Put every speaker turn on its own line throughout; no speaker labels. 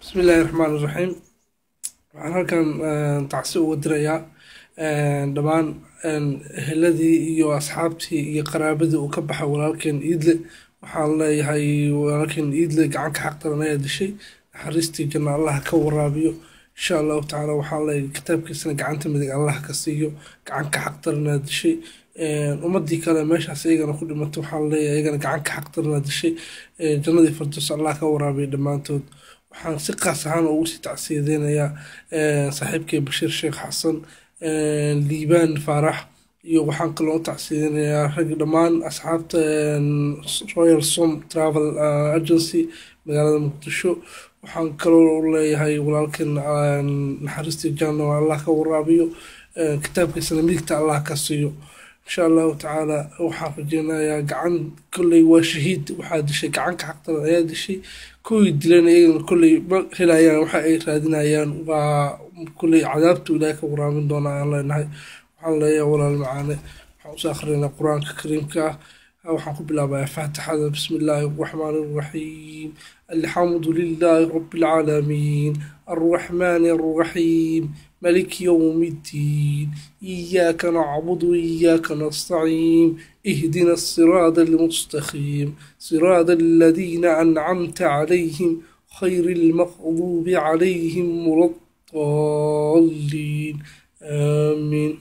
Bismillaahi raxmaani raxiim. Waxaan halkan tacsi uga dirayaa dhammaan eheladii iyo asxaabtii iyo qaraabadii uu ka baxay walaalkeen Iidle. Waxaan leeyahay walaalkeen Iidle gacanka xaqdaran ayaa dishay, naxariistii janna Allah ka waraabiyo insha Allahu tacaala. Waxaan leeyahay kitaabkiisana gacanta midig Allah ka siiyo. Gacanka xaqdaranaa dishay. Ummadii kale meeshaas iyagana ku dhimatay waxaan leeyahay iyagana gacanka xaqdaranaa dishay, jannadii firdaws Allah ka waraabiyo dhammaantood. Waxaan si qaas ahaan ugu sii tacsiyadeynayaa saaxiibkay Bashiir Sheekh Xasan, Liibaan Faarax, iyo waxaan kaloo u tacsiyadeynayaa rag dhammaan asxaabta Royal Som Travel Agency magaalada Muqdisho. Waxaan kaloo leeyahay walaalkan naxariistii janna Allah ka waraabiyo, kitaabkiisana midigta Allah ka siiyo insha Allahu tacaala. Waxaan rajeynayaa gacan kolley waa shahiid, waxaa dishay gacanka xaqdaran ayaa dishay. Kuwii dilayna iyagana kolley ma helayaan waxa ay raadinayaan, waa kolley cadaabtu Ilaahay ka waraabin doonaa aan leenahay. Waxaan leeyahay walaal macaane, waxaan usoo akhrinaa Qur-aanka Kariimka ah. Waxaan ku bilaabayaa Faatixada. Bismi illaahi araxmaani araxiim. Alxamdu lilaahi rabbi alcaalamiin, arraxmaani arraxiim, maliki yowmi ddiin, iyaaka nacbudu iyaaka nastaciin, ihdina asiraada almustaqiim, siraada aladiina ancamta calayhim, khayri almaqduubi calayhim waladdaalliin, aamiin.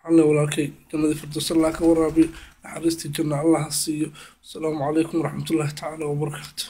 Waxaan leeyahay walaalkay jannadii firdaws Allah ka waraabiyo, naxariistii janna Allah ha siiyo. Asalaamu calaykum waraxmatullaahi tacaala wabarakaatu.